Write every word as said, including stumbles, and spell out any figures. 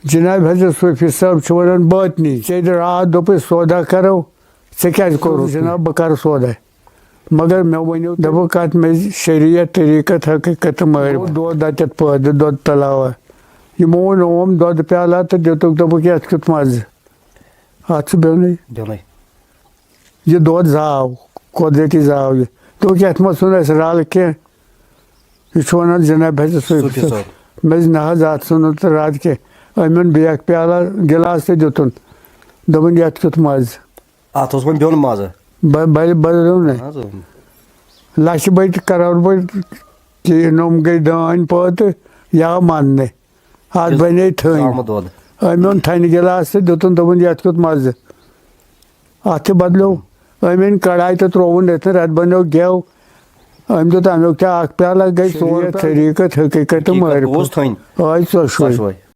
جناب حضرت صوفی صٲب چھُ وَنان باطنی، ژےٚ دِ راتھ دوٚپُے سودا کَرو، ژےٚ کیٛازِ کوٚرُتھ نہٕ؟ جناب، بہٕ کَرٕ سودا۔ مگر مےٚ ؤنِو، دوٚپُکھ، کَتھ منٛز شریعت، طریٖقت، حقیٖقت تہٕ معرفت؟ دۄد اَتٮ۪تھ پٲدٕ، دۄد تلاوا۔ یِمو اوٚن اوم دۄدٕ پیالہ تہٕ دِتُکھ، دوٚپُکھ، یَتھ کیُتھ مَزٕ؟ اَتھ چھُ بیوٚنُے۔ بیوٚنُے۔ یہِ دۄد زاو، قۄدرٔتی زاو یہِ۔ دوٚپُکھ، یَتھ ما ژھُن اَسہِ رَل کینٛہہ؟ یہِ چھُ وَنان جناب حضرت صوفی صوفی صٲب۔ صٲب۔ مےٚ دوٚپُس، نہ حظ، اَتھ ژھُن نہٕ رَل کینٛہہ۔ أمۍ اوٚن بیٚیہِ اَکھ پیالہ، گِلاس تہِ دِتُن۔ دوٚپُن، یَتھ کیُتھ مَزٕ؟ اَتھ اوس وۄنۍ بیوٚن مَزٕ۔ بہ-، بَلہِ بدلیو نہٕ۔ اَہَن حظ، اۭں۔ لَچھِ بٔدۍ، کَرور بٔدۍ، تہِ نوٚم گٔے دٲنۍ پٲدٕ، یا مَننہٕ۔ اَتھ یُس بَنے تھٔنۍ۔ زامُت دۄد۔ أمۍ اوٚن تھَنہِ گِلاس تہٕ دِتُن، دوٚپُن، یَتھ کیُتھ مَزٕ؟ اَتھ تہِ بدلیو۔ أمۍ أنۍ کڑاے تہٕ ترٛووُن أتھۍ، اَتھ بَنیو گٮ۪و۔ أمۍ دیُت اَمیُک تہِ اَکھ پیالہ، گٔے ژور شریعت، پیالہٕ۔ طریٖقت، حقیٖقت تہٕ حقیٖقت معرفت۔ اوس تھٔنۍ۔ آے ژۄشوَے۔ ژۄشوَے۔